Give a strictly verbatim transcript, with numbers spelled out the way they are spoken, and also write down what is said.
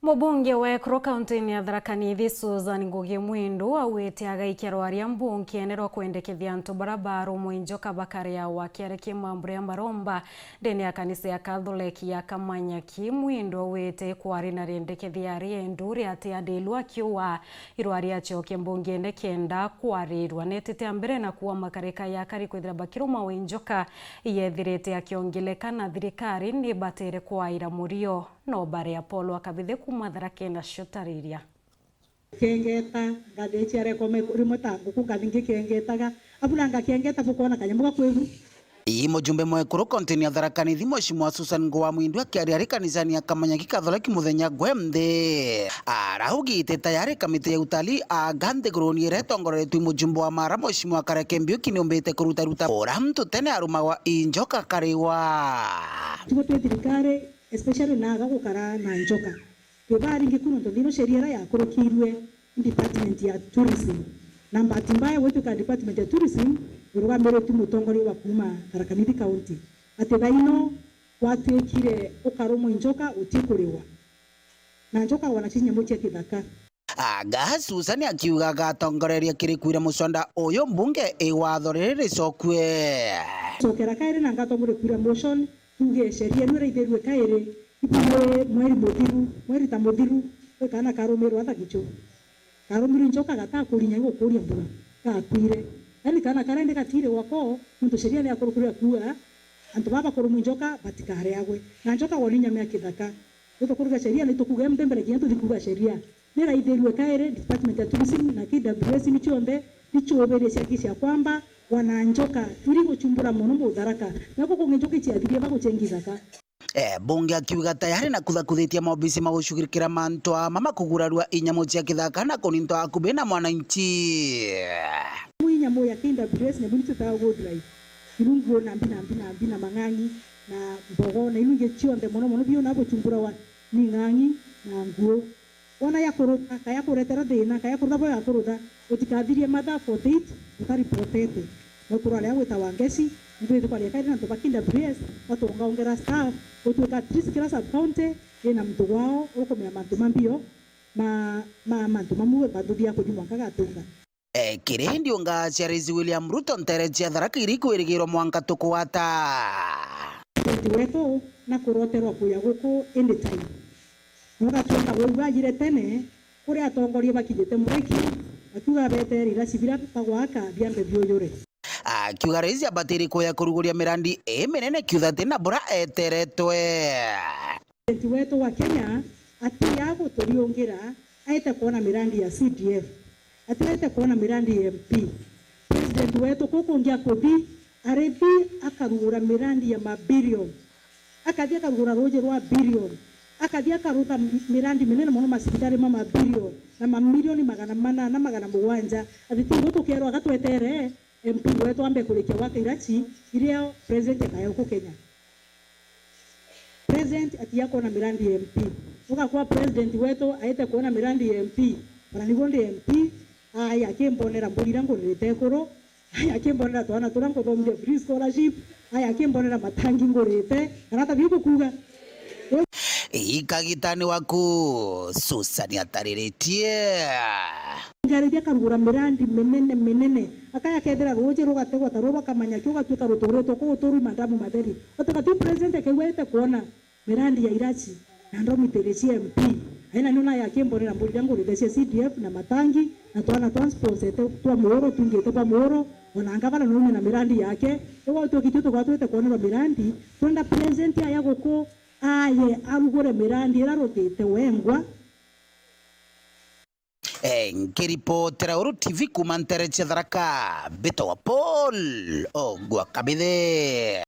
Mubunge wa ekuru kaunti-ini ya Tharaka Nithi, Susan Ngugi Mwindu, augite agaikia rwaria mbunge-ene rwa kwendekethia antu bara barumwa i njoka bakaria wa kiari ki mambura ya maromba ndene ya kanisa ya Catholic ya Kamanyaki. Mwindu augite kwari na riendekethia riendu riatiandirwa akiuga irwaria acoke mbunge-ene kenda kwarirwa. Netite a mbere na kuuga makarika ya akari kwithira bakirumwa i njoka yethirite akiongeleka na thirikari ni batere kwaira murio. No bare Apollo Akabithe kuuma Tharaka Nithi na cio tariria. Kengeta, ngathi ciarekome rimwe ta nguku, ngathi ngikengetaga. Abura ngakengeta, bukoona kanyamu ga kwibu. Ii mujumbe mwekuru kaunti-ini ya Tharaka Nithi, Mheshimiwa Susan Ngua Mwindu akiaria ari kanisani ya Kamanyaki Catholic muthenya gwe nthi, araugite tayari kamiti ya utalii anga nthiguruni iria itongoretue i mujumbe wa Mara, Mheshimiwa Kareke Mbiuki, niumbite kurutaruta ura muntu tene arumagwa i njoka kariwa. Tugo twi thirikari, especially naaga gukara na njoka. Twi baringi ku nontu nthino sheria iria yakurukirue ni department ya tourism. Na bahati mbaya gwituika department ya tourism irugamiritue mutongoria wa kuuma Tharaka Nithi County. Ati thaino gwatuikire ukarumwa i njoka utikuriwa. Na njoka wana ci nyamu cia kithaka. Anga Susan akiuga agatongoreria kiri kwira muswada uyu mbunge i watho riri ricokue. Cokera kairi na ngatongoria kwira motion. Tuge sheria niu iraithirue kairi, ibu ni mweri muthiru, mweri ta muthiru, gwi kaana karumirwa tha gichu. Karumirwe i njoka gatakurinya igukuria mbura, gakwire. Yaani kaana karia ndi gatire gwako, nontu sheria ni yakurukirwe kuuga, antu baba bakurumwa i njoka batikariagwe. Na njoka woni nyama ya kithaka. Nitukuruga sheria, nitukuuga mutembere kinya tuthi kuuga sheria. Niraithirue kairi, department ya tourism na K W S ni cionthe, ni ciubirie ciaki cia kwamba, wana njoka, iri guchumbura mono Mutharaka. Nako kungi njoka iciathirie bagucengi ithaka. Eh, bunge akiuga tayari na kuthakuthitie maobisi ma gucugurikira mantu ama ma kugurarua inyamu cia kithaka na kunintwa akubi na mwananchi. Mu inyamu ya K W S nyamu ni twitaga wildlife. Irungu na mbi na mbi na mbi na mang'ang'i na mbogo na irungi cionthe mono mono biu na buchumburawa ni ng'ang'i na nguo. Wona yakurutha, ka yakuretera thina, ka yakurutha bo yakurutha, utikathirie mathaa forty-eight utaripotete. Mwekuru aria gwitawa Ngeci, nitwite kwaria kairi na antu ba K W S, batongaongera staff, gutuika at least kila sub county ina muntu wao ukumenya mantu ma mbio ma, ma mantu mamu bathuthia kuthi mwanka gatunga. Eh, kiri ndiunga cia Rais William Ruto ntere cia Tharaka iri kwirigirwa mwanka tukugwata. President wetu na kuroterwa kuya guku anytime. Nugatuika wigwajire tene kuri atongoria bakinyite mureki, bakiuga betere iraci bira bagwaka biambe biujure. Akiuga rais abatiri kuya kuruguria mirandi iminene kiuthati na bura eteretwe. President wetu wa Kenya atiga guturiungira, aete kwona mirandi ya C D F, atiete kwona mirandi ya M P. President wetu kukungi akuthi, arithi akarugura mirandi ya mabilion, akathi akarugura ruuji rwa billion, akathi akarutha mi-, mirandi minene mono, macibitari ma mabilion na mamilioni magana manana, magana mugwanja. Ati tigwe tukerwa gatwetere M P wetu ambe kurikia gwaka iraci iria president akaya guku Kenya. President atiga kwona mirandi ya M P. Ugakorwa president wetu aete kwona mirandi ya M P. Ona niguo ndi M P, aya akimbonera mburi iria ngurite ekuru, aya akimbonera twana turia nguthomithia free scholarship, aya akimbonera matangi ngurite, kana ta biu bukuuga? Ikagitani waku Susan atariritie. Njarithia akarugura mirandi minene minene. Akaya kethira ruuji rugategwa ta ruru rwa Kamanyaki, ugatuika ruturitwe kuu turu mandamu matheri. Utuka tu president akigwete kwona mirandi ya iraci na ndomitiri cia M P. Aina niu naye akimbonera mburi iria ngurite cia C D F na matangi na twana twa sponsete twa muuro tungite bwa muuro, ona anga bana nuume na mirandi yake. Riu utuki tu tukorwa twite kwonerwa mirandi, twenda president aya guku aye arugure mirandi iria rutite wengwa. Eh, nkiripotera Uru T V kuuma ntere cia Tharaka, mbitagwa Paul Ogwa Kabithe.